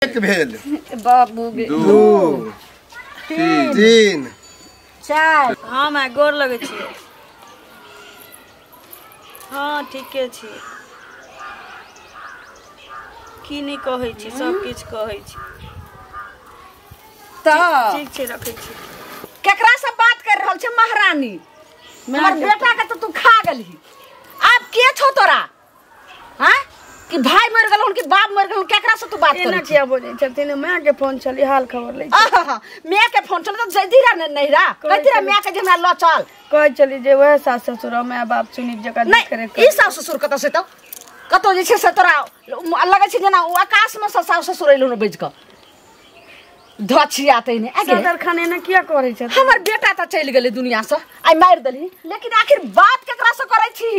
एक भेल बाबू 2 3 4। हाँ my गोर लगै छी। हाँ ठीके छी। की नहीं कहै छी, सब किछु कहै छी। तऽ ठीक छै, रखै छी। केकरा से बात कर रहल छै महारानी? हमर बेटा के तो तू खा गेलही। आब के छौ तोरा? हाँ कि भाई मर गेल कि बाप मर गेल, केकरा से तू बात एना करै छी? किया बजै छथिन? माय के फोन छली, हाल खबर लै छी। आहा, माय के फोन चल तऽ जल्दी रा नहिरा कहती रा माय के जे हमरा ल चल। कहै छली जे वएह सास ससुर माय बाप सुनी जकाँ नहीं देख ई सास ससुर कतऽ से तब कतौ जे छै से तोरा लगै छै जेना ओ आकाश में से सास ससुर एलहुँ ने बजि कऽ धछिया तैने। आगे सदर खाने ना किया करै छथिन? हमर बेटा तऽ चलि गेलै दुनिया से, आइ मारि देलही, लेकिन आखिर बात केकरा से करै छी?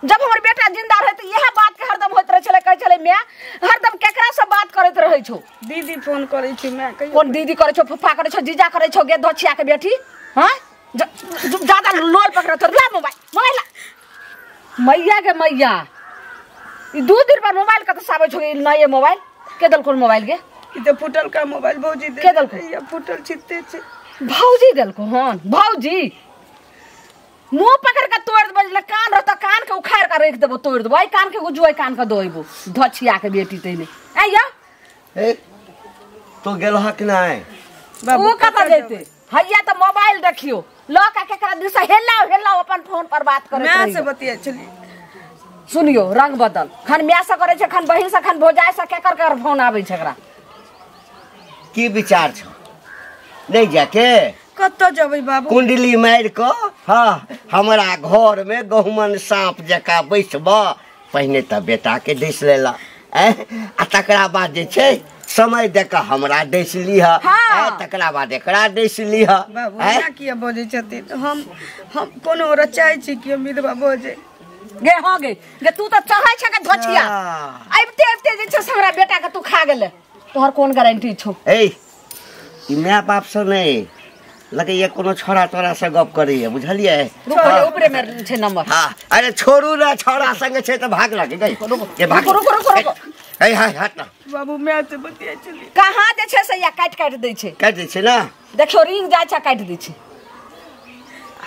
जब हमर बेटा जिंदा रहै तऽ इएह बात के हरदम होइत रहै छलै, कहै छलै माय हरदम केकरा से बात करैत रहै छौ? दीदी फोन करै छी माय कहियो। कोन दीदी करै छौ? फुफा करै छौ, जीजा करै छौ गे धछिया के बेटी? हाँ ज्यादा लोल पकड़ै छौ। ला मोबाइल, मोबाइल ला। मैया के मैया, ई 2 दिन पर मोबाइल कतऽ से आबै छौ? ई नये मोबाइल के देलको मोबाइल गे? ई तऽ फुटल का मोबाइल भौजी दे के देलको? या फुटल छिते छै। भौजी देलको? हन भौजी मुंह पकड़ के तोड़ देबो, जे कान रहत कान के उखाड़ के रख देबो, तोड़ देबो। आई कान के गुजो, आई कान के दोइबो धछिया के बेटी तैने। आइया ए तो गेल हक नै ओ कतऽ जैते? हैया तऽ मोबाइल देखियो ल के केकरा दिस हेलाओ हेलाओ अपन फोन पर बात करैत माय रहियो। से बतिया छली। सुनियो रंग बदल, खन माय से करै छै, खन बहिन से, खन भौजाई से, केकर केकर फोन आबै छै एकरा? की विचार छौ? नहीं जाके कतऽ जेबै बाबू? कुंडली मारि कऽ हाँ हमरा घर में गहुमन साँप जकाँ बैसब। पहिने तऽ बेटा के डसि लेला आ तकरा बाद जे छै समय दऽ कऽ हमरा डसि लीह, तकरा बाद एकरा डसि लीह। बाबू एना किया बजै छथिन? हम कोनो औरत चाहै छी कि हम विधवा भऽ जाय? गे हाँ गे, गे तू तऽ चाहै छै के धोछिया आबिते आबिते जे छै से हमरा बेटा के तू खा गेले, तोहर कोन गारंटी छौ? ए ई my बाप से नहीं लगैया कोनो छोरा तोरा से गप करैया, बुझलियै? ऊपरे में छै नंबर। हाँ अरे छोड़ू ना, छोरा संगे छै तऽ भाग लागे गई। ये भाग, रुको रुको रुको रुको। ए हाय हट ना बाबू, माय से बतिया छली। कहाँ जे छै से या काटि काटि दै छै। काटि दै छै ना? देखियो रिंग जाइ छै काटि दै छै।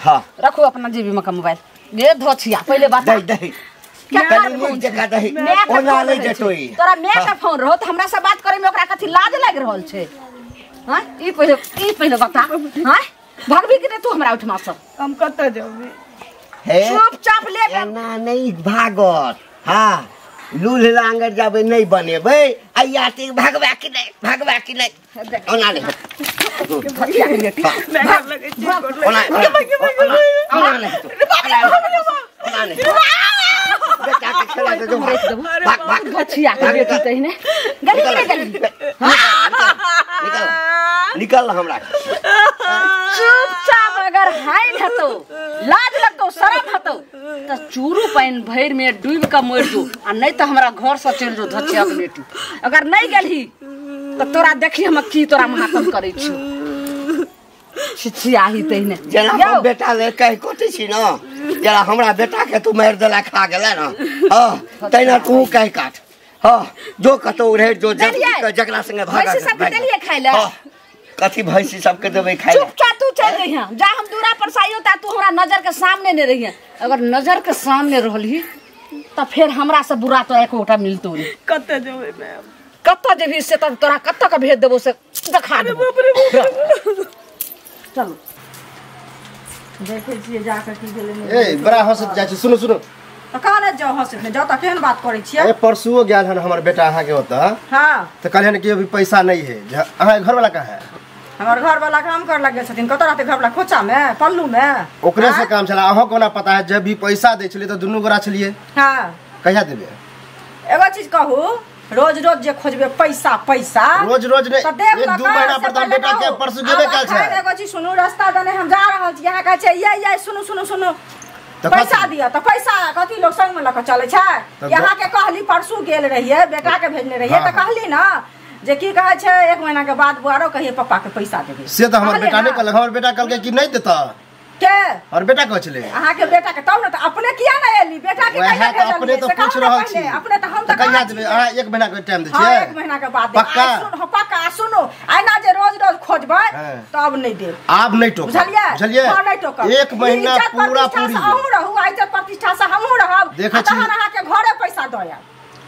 हाँ रखू अपना जेबी में का मोबाइल। ये धोछिया पहिले बता दे दे तोरा my के फोन रहो तऽ हमरा से बात करे में ओकरा कथी लाज लागि रहल छै? हाँ ई पहिले बता। हाँ भागबी कि नहीं तू हमरा ओहिठमा से? हम कतऽ जेबै? हे चुपचाप ले एना नहीं भागत। हाँ लूल्ह लांगर जाबै नहीं बनेबै, आइया ते भागबा कि नहीं, भागबा कि नहीं, ओना नहीं ओना ओना नहीं ओना नहीं बेटा के खेला दे, भाग भाग धोछिया के बेटी तहिने गली के गली। निकल निकल हमरा। चुपचाप अगर हाइन हतो, लाज लगतो, शरम हतो त चूरू पानि भरि में डूबि के मरि जो, आ नहीं त हमरा घर से चलि जो धोछिया के बेटी। अगर नहीं गेलही त तोरा देखी हम की तोरा महातम करै छियौ। छिछियाही तहिने जेना हम बेटा ले कहि कोटै छी न, जेना हमरा बेटा के तू मारि देला खा गेला न, हाँ तहिना तू कहि काट। हाँ जो कतौ उड़ै जो जकरा संगे भाग। भैंसी सबके देलियै खाइ लए? कथी भैंसी सबके देबै खाइ लए? चुपचाप तू चलि जइहें, जा हम दूरा पर से आइयो ता तू हमरा नजर के सामने नहि रहिहे। अगर नजर के सामने रहलही तऽ फेर हमरा से बुरा तो एकोटा मिलतो नहि। कतऽ जेबै मैम? कतऽ जेबही से तऽ तोरा कतऽ के भेज देबो से देखा देबो। चलू देखै छियै जाके की भेलै। ए बड़ा हंसत जाइ छी। सुनू सुनू तऽ कहाँ जाउ हंसत नहि जाउ तऽ केहन बात करै छियै? ए परसुओ गेल हन हमर बेटा अहाँ के ओतऽ। हाँ तऽ कहलियन कि अभी पैसा नहीं है। अहाँ घर वाला कहाँ है? हमर घर वाला काम कर लग गेल छथिन। कतऽ रहतै घर वाला? खोचा में पल्लू में ओकरे से काम छला। अहाँ कोना पता है? जब भी पैसा दै छलियै तऽ दुनू गोरा छलियै। हाँ कहिया देबै? एगो चीज कहू, रोज रोज जे खोजबे पैसा पैसा रोज रोज नहीं, एक दू महीना पर तो बेटा के परसू गेबे काल छै। एगो चीज सुनू, रास्ता दने हम जा रहल छी, अहाँ कहै छै ये ये सुनू सुनू सुनू पैसा दिअ, तऽ पैसा कथी लोग संग में लऽ कऽ चलै छै? यहाँ के कहली परसू गेल रहियै, बेटा के भेजने रहियै तऽ कहली ना जे की कहै छै 1 महीना के बाद बुआरो कहिए पप्पा के पैसा देबै। से तऽ हमर बेटा नहीं कहलक। हमर बेटा कहलकै कि नहीं देता। के और बेटा कहै छलै अहाँ के बेटा के तब न त अपने किया न एली बेटा के वएह कहिया तऽ अपने भेजलियै तऽ से पूछ कहू ने रहल पहिले छी अपने तऽ हम तऽ तऽ कहिया कहाँ देबै छियै अहाँ 1 महीना के टाइम दै हाँ छियै 1 महीना के बाद देब पक्का आ सुन हाँ, पक्का आ सुनू आइना जे रोज रोज खोजबै हाँ। तब नहीं देब आब नहीं टोकब बुझलियै बुझलियै हाँ, नहीं टोकब 1 महीना इज्जत पूरा प्रतिष्ठा पूरी से अहूँ रहू आ इज्जत प्रतिष्ठा से हमहूँ रहब देखै आ छी। तहन अहाँके घरे पैसा दऽ आयब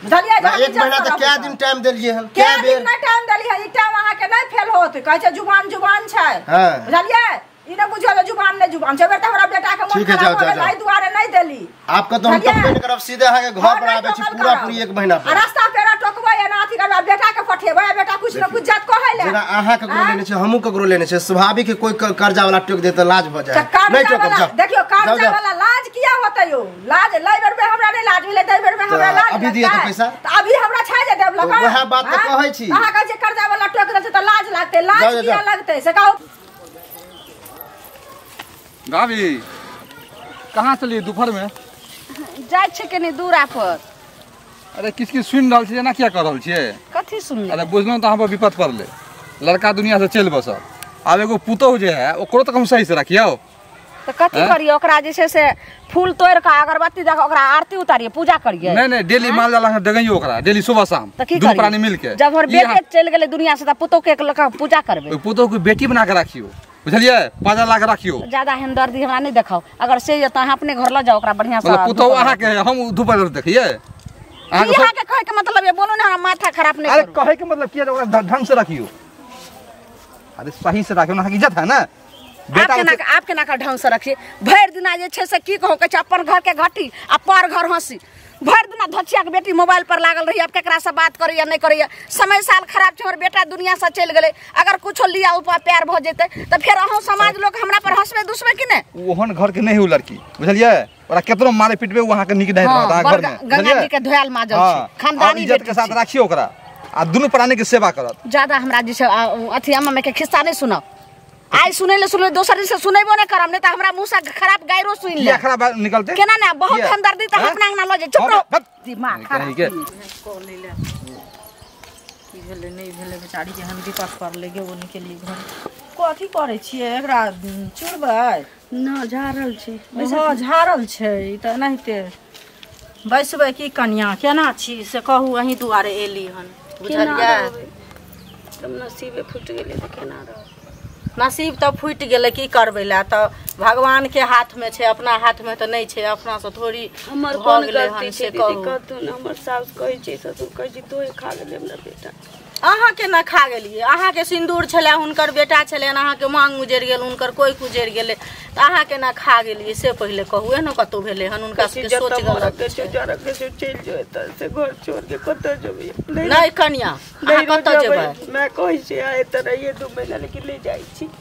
बुझलियै ना जहन 1 इज्जत महीना से तऽ रहबै कै तऽ। दिन टाइम देलियै हन कै कै दिन बेर नहि टाइम देलियै ई टाइम अहाँके नहि फेल होत कहै छै जुबान जुबान छै हाँ। बुझलियै ई नहि बुझियौ जे जुबान नहि जुबान छै एहि बेर तऽ हमरा बेटा के मोन ठीक है, खराब जाओ, भऽ जाओ, गेल एहि दुआरे नहि देली आपके तो हम बुझलियै? टोकबे नहि करब सीधे अहाँके घर घर पर नहि आबै छी टोकल पूरा करब। पूरी 1 महीना आ पर रास्ता पेड़ा टोकबै एना अथी करबै बेटा के पठेबै आ बेटा कुछ न कुछ जात कहै ले जेना अहाँ ककरो लेने छै हमहूँ ककरो लेने छै स्वाभाविक है कोई कर्जा वाला टोक दे तऽ लाज भऽ तऽ जाए कर्जा नहीं टोकब वाला जाओ देखियौ जाओ, कर्जा जाओ। वाला लाज किया होतै यौ लाज लै बेर में हमरा नहि लाज भेलै दै बेर में हमरा तऽ लाज अभी दिअ तऽ लगतै। पैसा। तऽ अभी हमरा छै जे देब लगा तऽ वएह बात तऽ कहै छी। अहाँ कहै छियै कर्जा वाला टोक दै छै तऽ लाज लागतै लाज जाओ, जाओ, किया जाओ। लगतै से कहू भाभी कहाँ चलिए दोपहर में जाइ छै कनी दूरा पर अरे किछ किछ सुनि रहल छियै एना किया कऽ रहल छियै कथी सुनले अरे बुझलहुँ तऽ अहाँ पर विपद पड़लै लड़का दुनिया से चलि बसल आब एगो पुतोहु जे है ओकरो तऽ कम सही से रखियौ तऽ कथी हैं? करियै ओकरा जे छै से फूल तोड़ि कऽ अगरबत्ती दऽ कऽ ओकरा आरती उतारियै पूजा करियै नहीं नहीं डेली माल जाल अहाँ देगैयो ओकरा डेली सुबह शाम तऽ की दुनू करियै प्राणी मिल के जब हमर बेटे चलि गेलै दुनिया से तऽ पुतोह के लऽ कऽ पूजा करबै ओहि पुतोहु के बेटी बना के राखियौ बुझलियै पाजा ला के राखियौ ज्यादा हमदर्दी हमरा नहि देखाउ अगर से यऽ तऽ अहाँ अपने घर लऽ जाउ ओकरा बढ़िआँ से मतलब पुतोहु अहाँके है, हम धूप देखियै अहाँके अहाँके कहै के मतलब ये बोलू ने हमरा माथा खराब नहि अरे करू कहे के मतलब की है ओकरा ढंग से रखियो अरे सही से रखियो ना अहाँके इज्जत है ना बेटा आप केना आप केना कऽ ढंग से रखिए भरि दिना जे छै से की कहू कहै छै अपन घर के घटी आ पर घर हंसी भरि दिना धोचिया के बेटी मोबाइल पर लागल रही अब केकरा से बात करैया नहि करैया समय साल खराब छै हमर बेटा दुनिया से चलि गेलै अगर कुछो लिया ऊपर प्यार भऽ जेतै तऽ फेर अहूँ समाज लोक हमरा पर हंसबै दुसबै कि नहि ओहन घर के नहीं हो लड़की बुझलियै ओकरा केतनो मारे पिटबे ओ अहाँके नीक नहीं रहत हाँ, अहाँ घर बड़ में गंगा जी के धोयल माजल हाँ, छै और खानदानी इज्जत के बेटी साथ छै। राखियो ओकरा आ दुनू प्राणी के सेवा करत ज्यादा हमरा जे छै अथी अम्मा के खिस्सा नहि सुनब आइ सुनै ले सुनले दोसर दिन से सुनेबो नहि करब नहि तऽ हमरा मुँह से खराब गायरो सुनि किया ले खराब निकलते केना ने बहुत किया? हमदर्दी तऽ हैं? अपना अंगना लऽ जाय चुप हाँ, रहो बस। दिमाग कहीं खराब के की भेलै नहि भेलै बेचारी के हम विपद पड़लै गेबो नहि केलियै घर कथी करै छियै एकरा चुरबै न झाड़ल छै ओहो झाड़ल छै ई तऽ एनाहिते बैसबै की कनिया केना छी से कहू अहीं दुआरे एली हन केना बुझलियै रहबै तब नसीबे फुटि गेलै तऽ केना रहबै नसीब तऽ फुटि गेलै की करबै लए तऽ भगवानके हाथमे छै अपना हाथमे तऽ नहि छै अपनासँ थोड़ी हमर भऽ कोन गेलै गलती हन छै से दीदी कहू कहतू ने हमर साउस कहै छै ससुर कहै छै तोहे खा गेलै हमरा बेटा अहाँ केना खा गेलियै अहाँके सिन्दूर छलै हुनकर बेटा छलनि अहाँके मांग उजरि गेल हुनकर कोइ उजरि गेलै तऽ अहाँ केना खा गेलियै से पहिले कहू एहनो कतहु भेलै हन हुनका सबके सोच गलत छै चलि जो एतऽ से घर छोड़ के कतऽ जेबै नहि कनिया अहाँ कतऽ जेबै मैं कहै छियै अहाँ एतऽ रहियै 2 महीना लेकिन नहि जाइ छी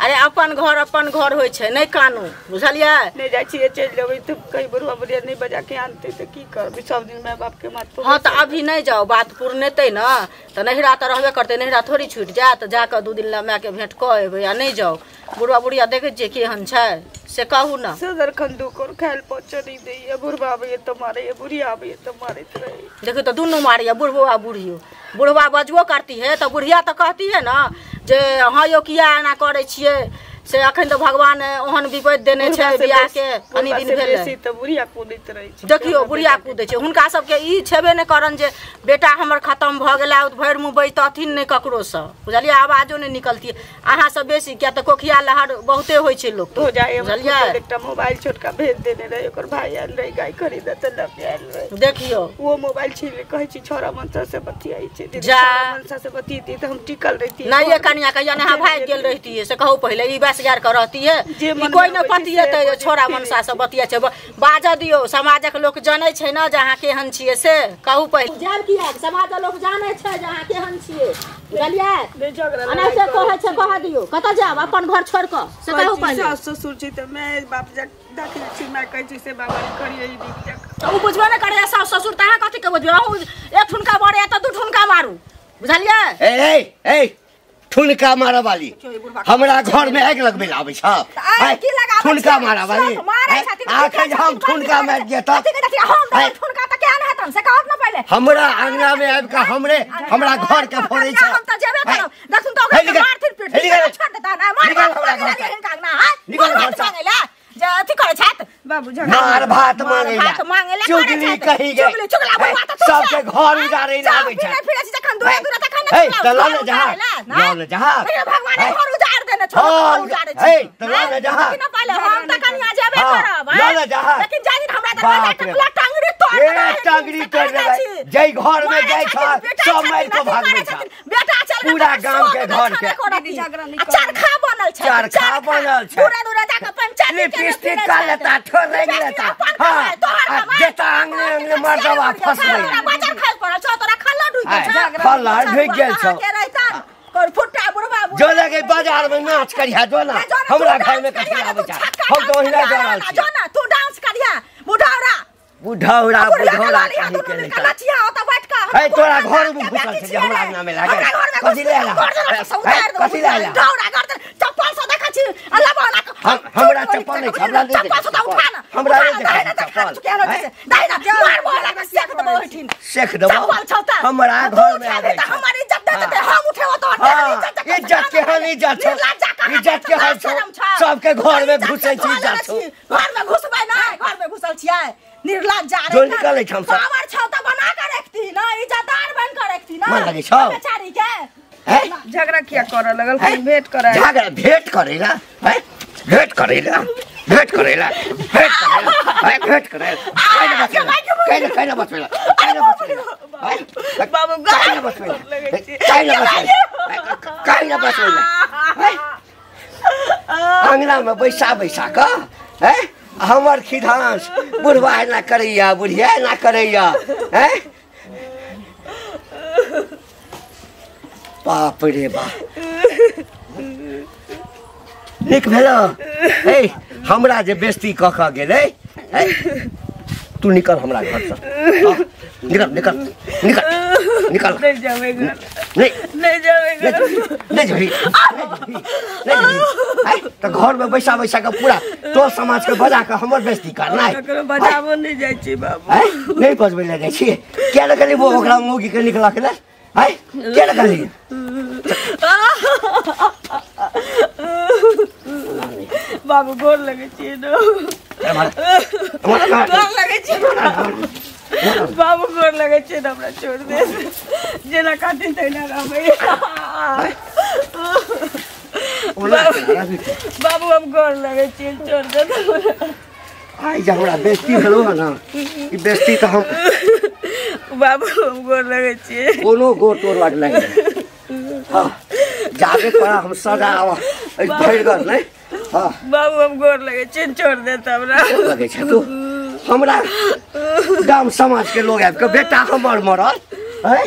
अरे अपन घर होइ छै नहि कानू बुझलियै नहि जाइ छियै चलि जेबै तऽ कहीं बुढ़वा बुढ़िया नहि बजा के आनतै तऽ की करबै सब दिन my बाप के माथ पर हँ तऽ अभी नहि जाउ बात पुरनेतै ने तऽ नहिरा तऽ रहबे करतै नहिरा थोड़ी छुटि जायत जाकऽ 2 दिन लए मायके भेंट कऽ एबै आ नहि जाउ बुढ़वा बुढ़िया देखै छियै केहन छै से कहू ने सदरखन दू कोर खायल पहुँचऽ नहि दैया बुढ़वा आबैया तऽ मारैया बुढ़िया आबैया तऽ मारैत रहैया देखियौ तऽ दुनू मारैया बुढ़बो आ बुढ़ियो बुढ़वा बजबो करती है तऽ बुढ़िया तऽ कहती है ने जे हँ यौ किया एना करै छियै से अखन तऽ भगवान ओहन विपत्ति देने छै बियाह के कनी दिन भेलै तऽ बुढ़िया कूदैत रहै छै देखियौ बुढ़िया कूदै छै हुनका सबके ई छेबे नहि करन जे बेटा हमर खतम भऽ गेला भरि मुँह बैतथिन नहि ककरोसँ बुझलियै आवाजो नहि निकलती अहाँ सब बेसी किया तऽ कोखिया लहर बहुते होइ छै लोक हो जाए बुझलियै एकटा मोबाइल छोटका भेज देने रहे ओकर भाई आयल रहे गाय खरीदे तऽ लऽ के आयल रहे देखियौ वो मोबाइल छीन ले कहै छी छौड़ा मनसा से बतियाइ छै दीदी जा। छौड़ा मनसा से बतियैती तऽ हम टिकल रहिती नहि ये कनिया कहिया ने अहाँ भागि गेल रहितियै से कहू पहिले ई बस गार के रहतियै जे ई मनमे कोइ नहि अबै छै से पतियेतै बजैत छोड़ा फिरै मनसा से बतिया छै बाजऽ दियौ समाजक लोक जनै छै ने जे अहाँ केहन छियै से कहू पहिले जायब किया समाजक लोक जानै छै जे अहाँ केहन छियै बुझलियै नहि झगड़ा एनाहिते कहै छै कहऽ दियौ कतऽ जायब अपन घर छोड़ि कऽ से कहू पहिले सास ससुर छी तऽ माय बाप जा दाखिल छी माय कहै छी से बाबा करियै ई नीक जकाँ तऽ ओ बुझबे नहि करैया सास ससुर तऽ अहाँ कथी के बुझबै अहूँ एक ठुनका बड़े तऽ 2 ठुनका मारू बुझलियै ए ए ए ठुनका मारऽ वाली हमरा घर में आगि लगबै आबै छ की लगाबै ठुनका मारऽ वाली मारै छथिन आखन हम ठुनका मारि दिअ तऽ कथी के हम देबै ठुनका तऽ केहन हेतन से कहत न पहिले हमरा अंगना में आबि कऽ हमरे हमरा घर के फोड़ै छ हम तऽ जेबे करब देखुन तऽ ओकरा मारथिन पीट छोड़ देता ना मार भात मांगे ला निकल घर से जे अथी करे छत बाबू मार भात मांगे ला चुगली कही गए चुगला बुढ़वा त सबके घर उजारे ला आबै छै फिर जखन दूरे दूरे तखन ए त ल न जा ल न जा भगवान घर उजार देने छौ घर उजारे ए त ल न जा लेकिन पहिले हम त कनिया जेबे करब ल न जा लेकिन जाय दिन हमरा दरवाजा के पूरा टांगड़ी तोड़ ए टांगड़ी तोड़ देबै जै घर में जाय छ सब मार के भागबै छ बेटा चल पूरा गांव के घर के चरखा बनल छै चरखा बनल छै दूरे दूरे जाके पंचायत लिपस्टिक का लेता ठोर लेता हां जेता अंगने अंगने मर्दवा फसलै बाजार खाइ पड़ल छौ तोरा खल्ला ढुकि गेल छौ खल्ला ढुकि गेल छौ कर फुट्टा बुढ़वा जो लगे बाजार में नाच करिहा जो ना हमरा घर में कथी आबै छै हम तो ओहिना जा रहल छी जो ना तू डांस करिहा बुढ़ौरा बुढ़ौरा बुढ़ौरा कहि के नहीं नचिया ओत बैठ के ए तोरा घर में घुसल छै जे हमरा अंगना में लागे कथी ले आला कथी ले आला बुढ़ौरा घर चप्पल से देखै छी अल्लाह वाला हमरा चप्पल नहीं हमरा नहीं चप्पल से उठा ना हमरा नहीं चप्पल दाहिना मार बोला के सेख देबो ओहिठिन सेख देबो चप्पल छौ त हमरा घर में आबै त हमर इज्जत दे देते हम उठेबो तो इज्जत के हम इज्जत छौ इज्जत के हम छौ सबके घर में घुसै छी इज्जत छौ घर में घुसबै ना घर में घुसल छियै निर्लज्ज जा रे निकलै छ हम सब पावर छौ त बना के रखती ना इज्जतदार बन के रखती ना मन लगै छौ बेचारी के झगड़ा किया करऽ लगल कहीं भेंट करे झगड़ा भेंट करेला हैं भेंट करेला भेंट करेला भेंट करेला हैं भेंट करेला काहे काहे बचवेला काहे बचवेला बाबू काहे बचवेला काहे बचवेला काहे बचवेला अंगना में बैसा बैसा क हैं हमर खिधांस बुढ़वा एना करैया बुढ़िया एना करैया हैं बाप रे बाप नीक भेल ए हमरा जे बेइज्जती कऽ कऽ गेलै तू निकल हमरा घर से निकल निकल निकल निकल नहीं जावे घर नहीं नहीं जावे घर नहीं जबही नहीं जबही तो घर में बैसा बैसा के पूरा टोल समाज के बजा के हमर बेइज्जती करनाइ ककरो बजाबो नहीं जाइ छी बाबू नहीं बजबै लए जाइ छी किया ने कहली वो ओकरा मौगी के निकला के है किया ने कहली बाबू गोर लगे छी न गोर लगे छी बाबू गोर लगे छी हमरा छोड़ दे जेना काटी तहिना रहबै बाबू हम गोर लगे छी छोड़ दे आइ जे हमरा बेइज्जती भेलो हँ ना ई बेइज्जती तऽ हम बाबू हम गोर लगे छी कोनो गोर तोर लग लागि हाँ जाबे पर हम सदा भरि घर नहि हाँ बाबू हम गोर लगे छी छोड़ दे हमरा लगे छै तू हमरा गाम समाज के लोग आबि के बेटा हमर मरल हैं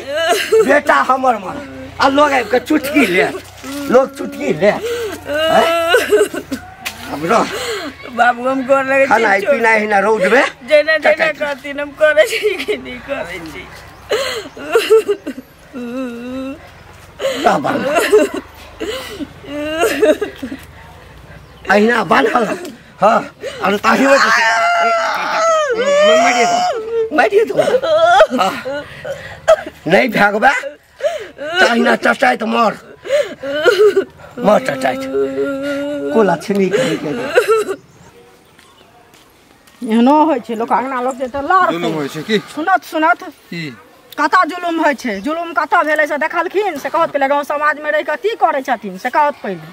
बेटा हमर मरल आ लोग आबि के चुटकी ले लोग चुटकी ले हमरो बाबू हम गोर लगे छी खाना पीना हिना रौद में जेना जेना कहथिन हम करै छी कि नहि करै छी अहिना बान्हल हाँ अरे ताही मारिए दो नहीं भागबा तहिना चचाइत मर मर चचाइत को लक्ष्मी कही के एहनो होइ छै लोक अंगना लोक जे तऽ लड़ जुलुम होइ छै की सुनत सुनत की कतऽ जुलुम होइ छै जुलुम कतऽ भेलै से देखलखिन से कहत पहिले गाँव समाजमे रहि कऽ की करै छथिन से कहत पहिले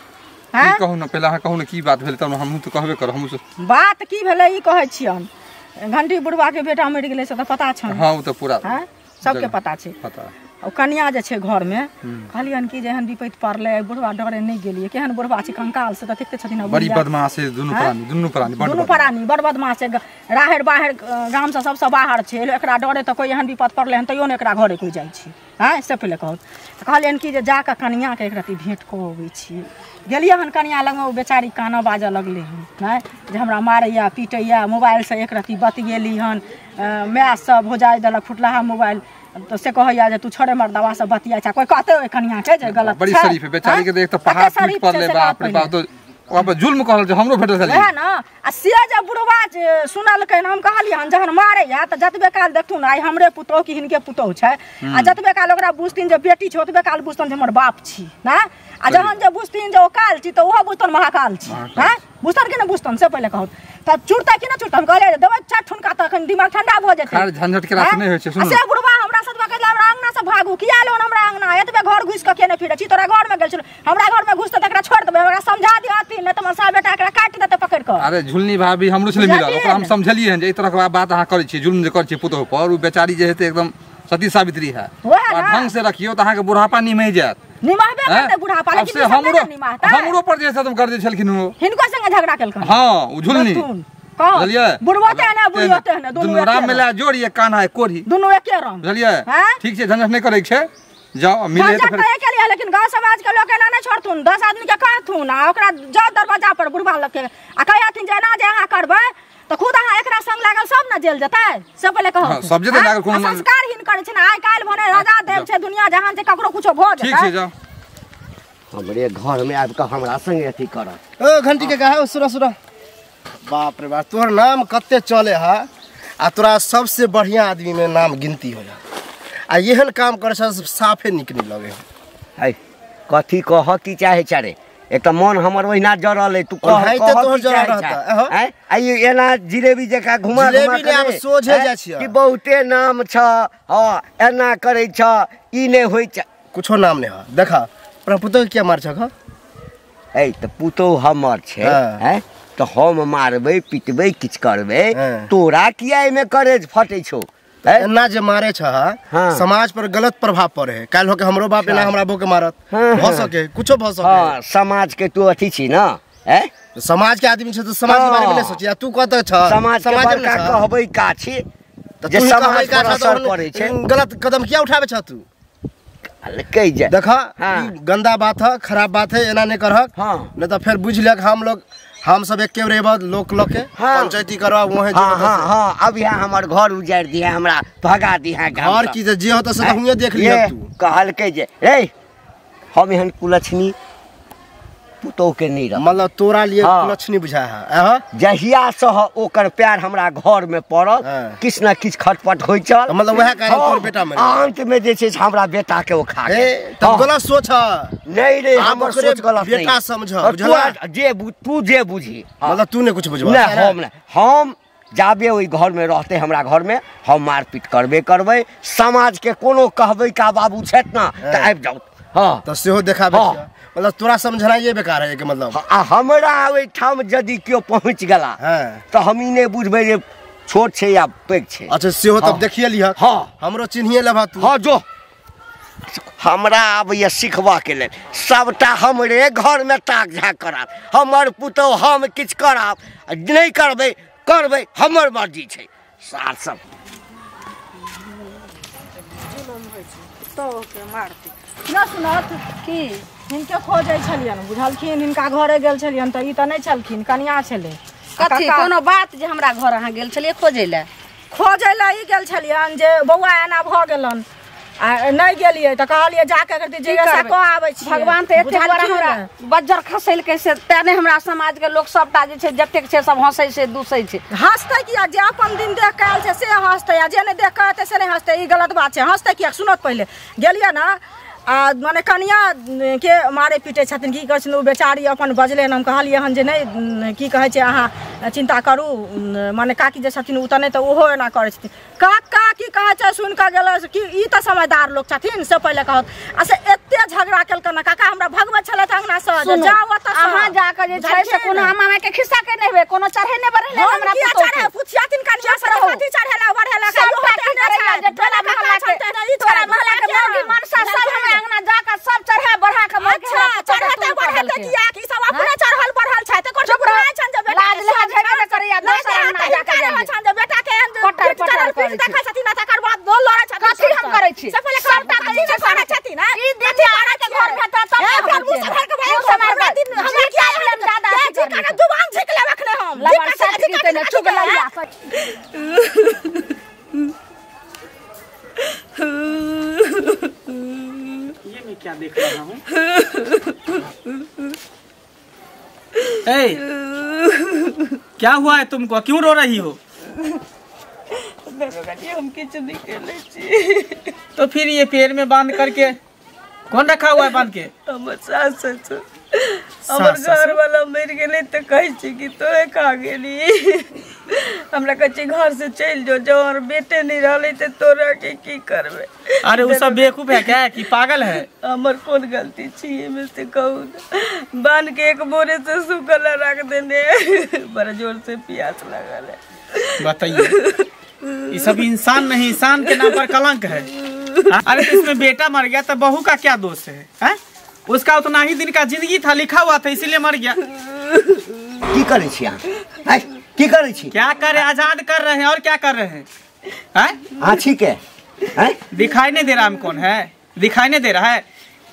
की कहू ने पहिले अहाँ कहू ने की बात भेलै तब हमहूँ तऽ कहबे करब हमहूँ बात की भेलै ई कहै छियनि घंटी बुढ़वाके बेटा मरि गेलै से तऽ पता छनि हाँ ओ तऽ पूरा सबके पता छै पता ओ कनिया जे छै घरमे कहलियनि कि जे एहन विपत्ति पड़लै बुढ़वा डरे नहि गेलियै केहन बुढ़वा छै कंकाल से तऽ देखते छथिन बड़ी बदमाश है दुनू प्राणी दुनू प्राणी दुनू प्राणी बड़ बदमाश छै राहरि बाहर गामसँ सबसँ बाहर छै एकरा डरे तऽ कोइ एहन विपत्ति पड़लै हन तैयो ने एकरा घरे कोइ जाइ छै आँय से पहिले कहू तऽ कहलियनि कि जे जाकऽ कनियाके एक रत्ती भेँट कऽ अबै छी गेलियै हन कनिया लगमे ओ बेचारी कानऽ बाजऽ लगलै हन आँय जे हमरा मारैया पीटैया मोबाइलसँ एक रत्ती बतियेली हन माय सब भौजाइ देलक फुटलाहा मोबाइल तो से कहैया जे तू छोड़े मर्दवा सब बतिया छै कोइ कहते ओहि कनिया के जे गलत बड़ी शरीफ है बेचारी के देख तो पहाड़ टूट पड़ले बाप रे बाप तो ओकरा पर जुल्म कहल छै हमरो भेटल छलै वएह न। आ से जे बुढ़वा सुनलकै हम कहलियै हन जहन मारैया तऽ जतबे काल देखथुन आइ हमरे पुतोहु कि हिनके पुतोहु छै आ जतबे काल ओकरा बुझथिन जे बेटी छै ओतबे काल बुझतन जे हमर बाप छी ना। आ जहन जे बुझथिन जे ओ काल छी तऽ ओहो बुझतन महाकाल छी हैं बुझतन कि नहि बुझतन से पहिले कहू तब चुरतै कि नहि चुरतै। हम कहलियै देबै चारि ठुनका तऽ एखन दिमाग ठंडा भऽ जेतै। खैर झंझट के रास्ता नहि होइ छै। सुनू से बुढ़वा हमरा साथ कहै हमरा अंगना से भागू किया एलौ हमरा अंगना एतबे घर घुसि कऽ केने फिरै छी तोरा घरमे गेल छलौ हमरा घरमे घुसतै तकरा छोड़ि देबै हमरा समझा दिहथिन नहि तऽ मनसा बेटा एकरा काटि देतै पकड़ि कऽ। अरे झुलनी भाभी हमरो छलै मिलल ओकरा हम समझलियै हन जे एहि तरहक बात अहाँ करै छी जुल्म जे करै छी पुतोहु पर ओ बेचारी जे हेतै एकदम सती सावित्री है ढंग से रखियो तऽ अहाँके बुढ़ापा निमहि जायत। निमाहबे करतै बुढ़ापा लेकिन हमरो हमरो पर जे खत्म कर दे छलखिन हो हिनको संगे झगड़ा केलखिन। हां उ झुलनी बुझलियै बुढ़बोते ने बुढ़ियोते ने दुनू राम मिला जोड़िए कान्हा कोढ़ी दुनू एके रंग बुझलियै। ठीक छै झंझट नहि करै छै जाओ मिले त फेर के लिए लेकिन गांव समाज के लोग एना नहि छोड़थुन 10 आदमी के कहथुन आ ओकरा जाओ दरवाजा पर बुढ़बा लग के आ कहथिन जे एना जे अहाँ करबै त खुद अहाँ एकरा संग लागल सब न जेल जेतै से पहिले कहू। सब जेतै लागल कोनो संस्कारहीन करै छै ने आइ काल्हि भने राजा देव छै दुनिया जहान छै ककरो कुछो भऽ जेतै। ठीक छै जाओ हमरे घर में आबि कऽ हमरा संगे अथी करत। ओ घंटी के कहा सुरा सुरा बाप रे बाप तोहर नाम कते चले हा आ तोरा सबसे बढ़िया आदमी में नाम गिनती हो जा आ एहन काम करे छै साफे निक नहीं लगे है। कथी कह की चाहे चारे एक तऽ मन हमर ओहिना जरल है तू कह कह तोहर जरल रहता हैं आ एना जिलेबी जका घुमा घुमा के आब सोझे जाइ छियै कि बहुते नाम छ हां एना करै छ ई नै होय छ कुछो नाम नै ह। देखा अपना पुतोह के किया मार छ ए त पुतोह हमर छै हैं त हम मारबै पिटबै किछ करबै तोरा किया एमे करेज फटै छौ एना जे मारे छ समाज पर गलत प्रभाव पड़े है। काल्हि होके हमरो बाप एना हमरा बो के मारत भ सके कुछो भ सके। हां समाज के तू अथी छी ना हैं समाज के आदमी छै त समाज के बारे में नहीं सोची तू कहत छ समाज के बड़का कहबै का छी त जे समाज पर असर पड़े छै गलत कदम किया उठाबै छ तू कहि जा। देखा गंदा बात है खराब बात है एना नहीं करहक नहीं तो फिर बुझ लेक हम लोग हम सब एक के बाद लोक लोग के पंचायती करवा वहे। हां हां हां अब यहाँ हमर घर उजाड़ दिया हमरा भगा दिया घर की जे होता से हुए देख लिया तू कहलकै जे रे हम एहन कुलक्षणी पुतोह के नहीं रह मतलब तोरा लिए कुलक्षणी बुझा है हां। जहिया से ओकर प्यार हमरा घर में पड़ल किछ ना किछ खटपट होय छल मतलब वएह कारण तोर बेटा में अंत में जे छै हमरा बेटा के ओ खा गेल। तब गलत सोच है नहीं रे हमर सोच गलत नहीं बेटा समझ बुझला जे तू जे बुझी मतलब तू ने कुछ बुझबा नहीं हम नहीं हम जाबे ओहि घर में रहते हमरा घर में हम मारपीट करबे करबै समाज के कोनो कहबै का बाबू छथि ना त आबि जाउ। हां त सेहो देखाबै छियै मतलब तोरा समझनाइए बेकार है के मतलब आ हमरा ओहिठाम यदि केओ पहुँच गेला तऽ हम ई नहि बुझबै जे छोट छै या पैघ छै। अच्छा सेहो तब देखिए लिहक। हां हमरो चिन्हिए लेबह तू। हां जो हमरा आबैया सिखबाके लेल सबटा हमरे घरमे ताक झाँक करब हमर पुतोह हम किछु करब नहि करबै करबै हमर मर्जी छै सार सब मारतै न सुनत की हिनके खोजै छलियनि बुझलखिन हिनका घरे गेल छलियनि तऽ ई तऽ नहि छलखिन कनिया छलै। कथी कोनो बात जे हमरा घर अहाँ गेल छलियै खोजै लए? खोजै लए ई गेल छलियनि जे बौआ एना भऽ गेलनि आ नहि गेलियै तऽ कहलियै जाके जिज्ञासा कऽ आबै छी। भगवान तऽ एते बड़ा हमरा बज्जर खसेलकै से तें नहि हमरा समाज के लोक सबटा जे छै जतेक छै सब हँसै छै दूसै छै। हँसतै किया जे अपन दिन देख कऽ आयल छै से हँसतै आ जे नहि देख कऽ एतै से नहि हँसतै ई गलत बात छै। हँसतै किया सुनत पहिले गेलियै ने आ माने कनिया के मारे पीटे छथिन की कहै छथिन ओ बेचारी अपन बजलै हन। हम कहलियै हन जे नहि की कहै छै अहाँ चिन्ता करू माने काकी जे छथिन ओ तऽ नहि तऽ ओहो एना करै छथिन। काका की कहै छै सुनि कऽ गेलै कि ई तऽ समझदार लोक छथिन से पहिले कहत आ से एते झगड़ा केलकनि ने काका हमरा भगबै छलथि अङ्गनासँ जे जाउ ओतऽ अहाँ जाकऽ जे छै से कोनो आमा मायके खिस्सा के नहि हेबै कोनो चढ़े नहि बढ़ेलै हमरा पुतोह के पुछियाथिन कनिया से कथी चढ़ेला बढ़ेला टोला मोहल्ला के मौगी मनसा सब हमरा अंगना जाकऽ सब चढ़ा बढ़ा के अच्छा चढ़ेते बढ़ेते किया कि सब अपने चढ़ल बढ़ल छै त कर बुढ़ाइ छन जे बेटा लाज लहाज हेबे ने करैया दोसर अंगना जाकऽ छन जे बेटा के एहन पटर पटर पीठ देखै छथिन आ तकर बाद दो लड़ै छथिन। कथी हम करै छी सबटा तऽ ई करै छथिन ई दिन अहाँ के घर में त तब हम मुंह से भर के भाई हमरा दिन हमरा किया एहन ज्यादा अथी करब जुबान झिक लेब अखने हम लबर साथ की तने चुगलैया। ये मैं क्या देख रहा हूँ? ए, क्या हुआ है तुमको, क्यों रो रही हो? हम किछु नहीं केले छी। तो फिर ये पेड़ में बांध करके कौन रखा हुआ है बांध के? हमर सास ससुर, हमर घर वाला मरि गेलै तऽ कहै छै कि तोहे खा गेली। हमरा कहै छै घर से चलि जो, जब हमर बेटे नहीं रहलै तऽ तोरा के की करबै। अरे वो सब बेवकूफ है क्या कि पागल है? हमर कोन गलती छी एहिमे से कहू? बांध के एक बोरे से सूखल रख देने, बड़ा जोर से प्यास लगल है। बताइए, ये सब इंसान नहीं, इंसान के नाम पर कलंक है। अरे तो इसमें बेटा मर गया तो बहू का क्या दोष है, है? उसका उतना ही दिन का जिंदगी था, लिखा हुआ था, इसीलिए मर गया। की करे छी अहाँ? की करे छी? क्या करे, आजाद कर रहे हैं और क्या कर रहे हैं? हाँ ठीक है, दिखाई नहीं दे रहा हम कौन है, दिखाई नहीं दे रहा है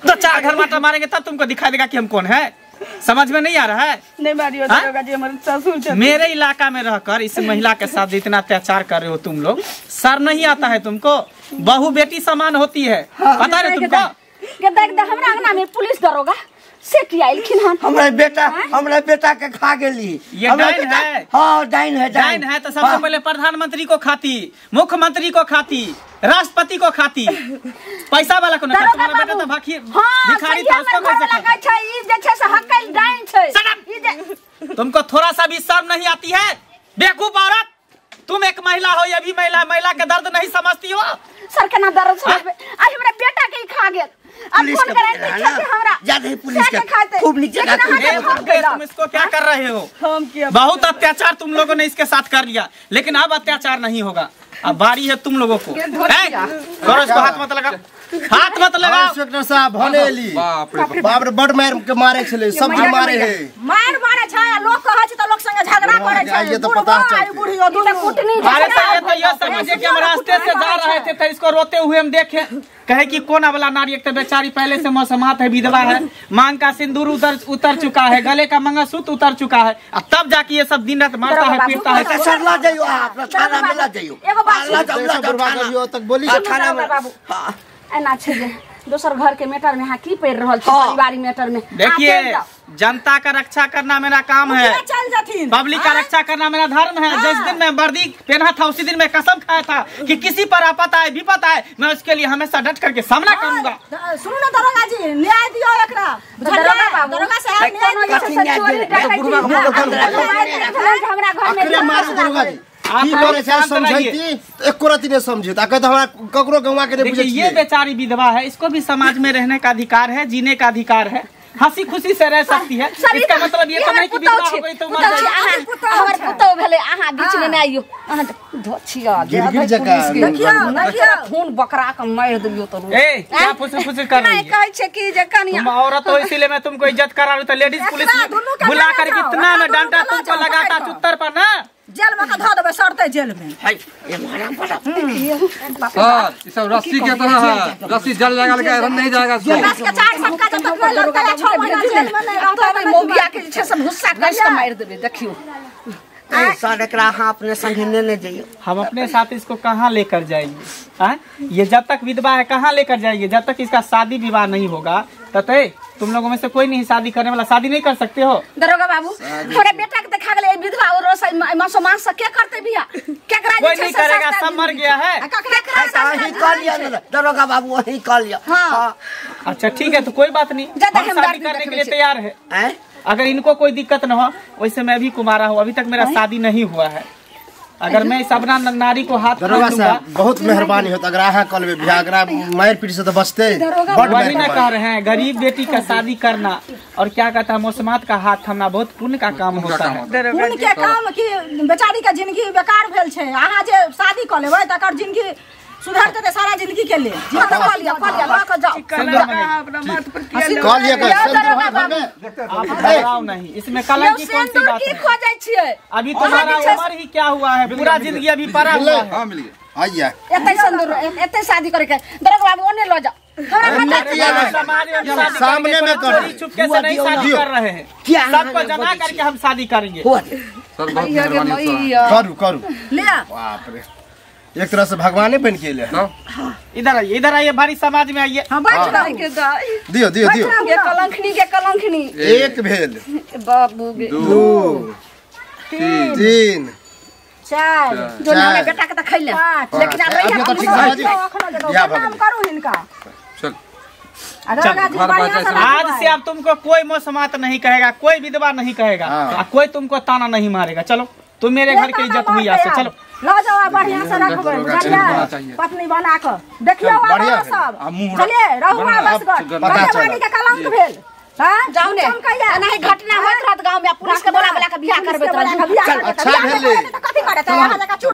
तो चार घर माटा मारेंगे तब तुमको दिखाई देगा कि हम कौन है। समझ में नहीं आ रहा है? नहीं मारियो दरोगा जी, हमारे ससुर। मेरे इलाका में रहकर इस महिला के साथ इतना अत्याचार कर रहे हो तुम लोग, सर नहीं आता है तुमको? बहू बेटी समान होती है, पता है तुमको? के देख दे हमरा अंगना में पुलिस दरोगा से की आइलखिन हन। हमरा बेटा, हमरा बेटा के खा गेली। ये डाइन है। हां डाइन है, डाइन है तो सबसे पहले प्रधानमंत्री को खाती, मुख्यमंत्री को खाती, राष्ट्रपति को खाती, पैसा वाला को ना। तुम्हारा बेटा तो भिखारी था, उसको कैसे खाती? छै ई जे छै से हकल डाइन छै। तुमको थोड़ा सा भी शर्म नहीं आती है? बेवकूफ औरत, तुम एक महिला हो, ये भी महिला, महिला के दर्द नहीं समझती हो। सर केना दर्द समझबे? आई हमरा बेटा के खा गेल। अब फोन कराई छै हमरा ज्यादा ही पुलिस के खूब नीचे। तुम इसको क्या कर रहे हो? हम क्या, बहुत अत्याचार तुम लोगों ने इसके साथ कर लिया, लेकिन अब अत्याचार नहीं होगा। अब बारी है तुम लोगों को। करो इसको, हाथ मत लगा, हाथ मत लगाओ। इंस्पेक्टर साहब भनेली, बाप रे बड मार के मारे छले, सब मारे है, मार मारे छै। लोग कहै छै त लोग संगे झगड़ा करे छै, ये तो पता चलते। बुढ़ियो दुनू कुटनी। अरे सर तो ये समझिए कि हम रास्ते से जा रहे थे तो इसको रोते हुए हम देखे, कहे कि कौन अबला नारी, एक तो बेचारी पहले से मौसमात है, विधवा है, मांग का सिंदूर उतर चुका है, गले का मंगलसूत्र उतर चुका है, अब तब जाके ये सब दिन रात मारता है पीटता है। सर ला जाइयो आप, थाना में ला जाइयो। एगो बात थाना में बाबू एना छै जे दोसर घर के मैटर में अहाँ की पढ़ रहल छी? पारिवारिक मैटर में देखिए, जनता का रक्षा करना मेरा काम है, पब्लिक का रक्षा करना मेरा धर्म है। जिस दिन मैं वर्दी पहना था उसी दिन मैं कसम खाया था कि किसी पर आपत आए विपत आए मैं उसके लिए हमेशा डट करके सामना करूंगा। सुनू ना दरोगा जी, न्याय दियो एकरा। दरोगा साहब न्याय दियो। ये बेचारी विधवा है, इसको भी समाज में रहने का अधिकार है, जीने का अधिकार है, हंसी खुशी से रह सकती है। इसका मतलब ये तो नहीं कि विधवा हो गई तो मर जाएगी। हमर पुतौ भेलै, अहाँ बीच में नहि आइयो। अहाँ धोछिया देखियो, देखियो खून बकरा के मारि देलियो तो। ए क्या फुसर फुसर कर रही है? नहीं कहै छै कि जे कनिया तुम औरत हो इसीलिए मैं तुमको इज्जत करा रही हूं, तो लेडीज पुलिस बुला करके इतना मैं डांटा तुमको लगाता चुत्तर पर ना, जेल में का धो देबै, सड़तै जेल में। ये मारा पड़ा सर, ये सब रस्सी के तरह है, रस्सी जल जाएगा लेकिन आयरन नहीं जाएगा। रस्सी के चार सटका जब तक नहीं लगता है, 6 महीना जेल में नहीं रहता है। मौगिया के जे छै से भुस्सा कस के मारि देबै। देखियो सर, एकरा अहाँ अपने संगे लेने जाइयो। हम अपने साथ इसको कहाँ लेकर जाएंगे? ये जब तक विधवा है कहाँ लेकर जाएंगे? जब तक इसका शादी विवाह नहीं होगा तब तुम लोगों में से कोई नहीं शादी करने वाला, शादी नहीं कर सकते हो। दरोगा बाबू, थोड़ा बेटा के देखा गेलै विधवा और मसोमास से के करते बियाह? केकरा कोई नहीं करेगा, सब मर गया है। वही कर लिया दरोगा बाबू, वही कर लिया। हाँ। अच्छा ठीक है, तो कोई बात नहीं, हम शादी करने के लिए तैयार है अगर इनको कोई दिक्कत न हो। वैसे मैं भी कुमारा हूँ, अभी तक मेरा शादी नहीं हुआ है। अगर मैं इस अपना नारी को हाथ दरोगा बहुत मेहरबानी होता अगर अहाँ कल में बियाह, अगर मार पीट से तो बचते। वही ना कह रहे हैं, गरीब बेटी का शादी करना और क्या कहता है मौसमात का हाथ थमना बहुत पुण्य का काम होता है। पुण्य के काम की बेचारी के जिंदगी बेकार भेल छै। अहाँ जे शादी क लेबै तकर जिंदगी सुधर जेतै सारा जिंदगी के लेल। कह लिया, कह लिया, लऽ के जाओ। अपना माथ पर कह लिया, आप घबराओ नहीं, इसमें कलंक की कौन सी बात है? खोजै छियै अभी तुम्हारा उम्र ही क्या हुआ है, पूरा जिंदगी अभी पड़ा हुआ है। हां मिल गया, आइए एतै सिंदूर, एतै शादी करे के। दरोगा बाबू ओने लऽ जाओ। सामने में कर, चुपके से नहीं शादी कर रहे हैं, सबको जमा करके हम शादी करेंगे। सर बहुत मेहरबानी, करू करू ले। बाप रे, एक तरह से भगवाने बन के अइले। इधर आइए, इधर आइए, भारी समाज में आइए। हां बैठ रहू के दाई दियो दियो दियो के कलंखनी के कलंखनी। एक भेल बाबू गे 2 3 4 जो ना बेटा के त खैले लेकिन आब रहिया काम करू हिनका। चल आज से अब तुमको कोई मौसमात नहीं कहेगा, कोई विधवा नहीं कहेगा, कोई तुमको ताना नहीं मारेगा। चलो तुम मेरे घर के इज्जत हुई आज से। चलो ल जाओ बढ़िया से रखबै बुझलियै पत्नी बना के देखियो आब सब। चलिए रहू बस गड के कलंक भेल। हां जाऊ ने एनाही घटना होइत रहत गांव में, पुलिस के बोला बोला के बियाह करबैत रहत। अच्छा भेलै कथि करत अहाँ जका।